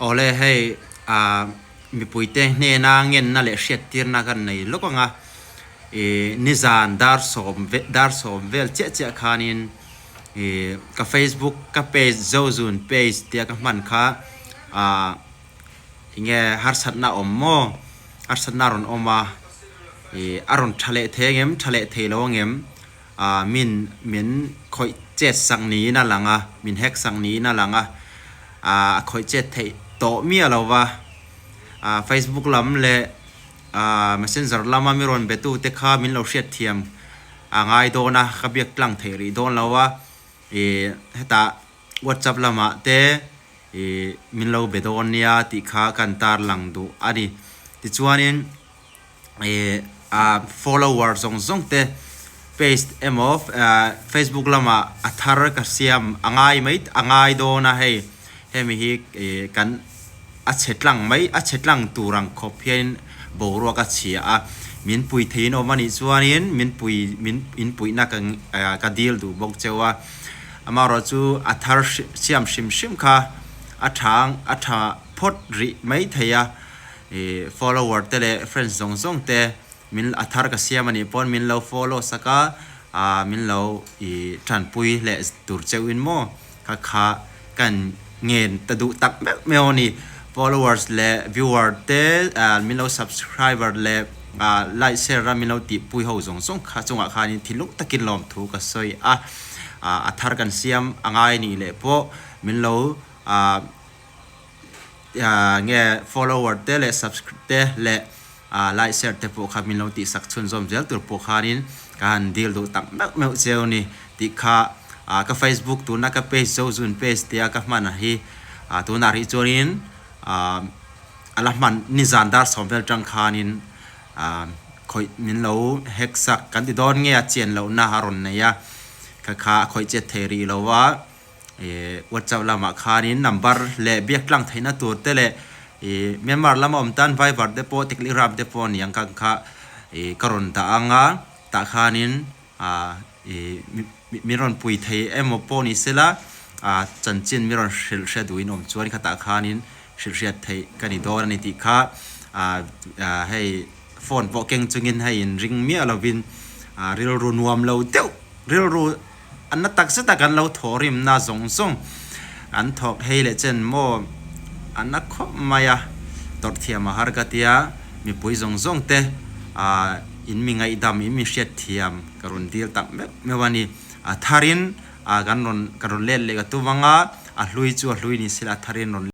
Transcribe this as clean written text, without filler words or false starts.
Awle hei ah mipuite hnena ngenna leh hriattirna kan nei lawk ang a, ih nizan dar sawm vel dar sawm vel chiah chiah khanin ih ka facebook ka page zozun page tia ka hman kha ah enge harsatna a awm maw harsatna a rawn awm a ih a rawn tha leh thei ang em tha leh thei lo ang em. Ah min min khawih chet sak niin a lang a, min hack sak niin a lang a, ah a khawih chet theih tawh miah lo va, ah Facebook lam leh ah messenger lama mi rawn be tu te kha min lo hriat thiam a ngai dawn a, ka biak tlang theih rih dawn lo a, ih hetah WhatsApp lamah te ih min lo be dawn nia tih kha kan tarlang duh a ni. Tichuanin. ih ah follower zawng zawng te page emaw ah facebook lamah a thar ka siam a ngai mai a ngai dawn a hei hemi hi ih kan a chhe tlang mai a chhe tlang tur ang khawp hian boruak a chhia a min pui theiin awm anih chuanin min pui min in puihna ka ah ka dil duh bawk cheu a amaherawh chu a thar siam hrim hrim kha a tha a tha phawt rih mai thei a. Ih follower te leh friends zawng zawng te min a thar ka siam anih pawn min lo follow sak a ah min lo ih tanpui leh tur cheu in maw kha kha kan ngen ta duh tak meuh meuh a ni followers leh viewer te ah min lo subscriber leh ah like share a min lo tihpui ho zawng zawng kha chungah khanin thinlung takin lawmthu ka sawi a ah a thar kan siam a ngai nih leh pawh min lo ah. Nge follower te leh subscribe te leh like share te pawh kha min lo tih sak chhunzawm zel tur pawh khanin ka han deal duh tak meuh meuh cheu ni tih kha ka facebook tuna ka page zozun page tia ka hman hi tunah rih chuanin a la hman nizan dar sawm vel tang khanin khawih min lo hack sak kan ti dawn nge a chian lohna a rawn nei a kha kha a khawih chet thei rih lo a. Ih WhatsApp lamah khanin number leh biak tlang theihna tur te leh ih Myanmar lama awm tan Viber te pawh Telegram te pawh a ni ang kha kha ih ka rawn dah ang a tah khanin ah ih min rawn pui thei emaw pawh ni sela ah chanchin min rawn hrilh hriat duhin awm chuan khatah khanin hrilh hriat theih ka ni dawn a ni tih kha ah ah hei phone pawh keng chungin hei inring miah lovin ah rilru nuam lo deuh rilru. A na tak zet a kan lo thawh rimna zawng zawng an thawk hei leh chen maw a na khawp mai a, tawrh thiam a har ka tia mipui zawng zawng te ah in mi ngaihdam in mi hriat thiam ka rawn dil tak meuh meuh a ni. A tharin ah kan rawn ka rawn let leh ka tum ang a, a hlui chu a hlui ni sela a tharin rawn.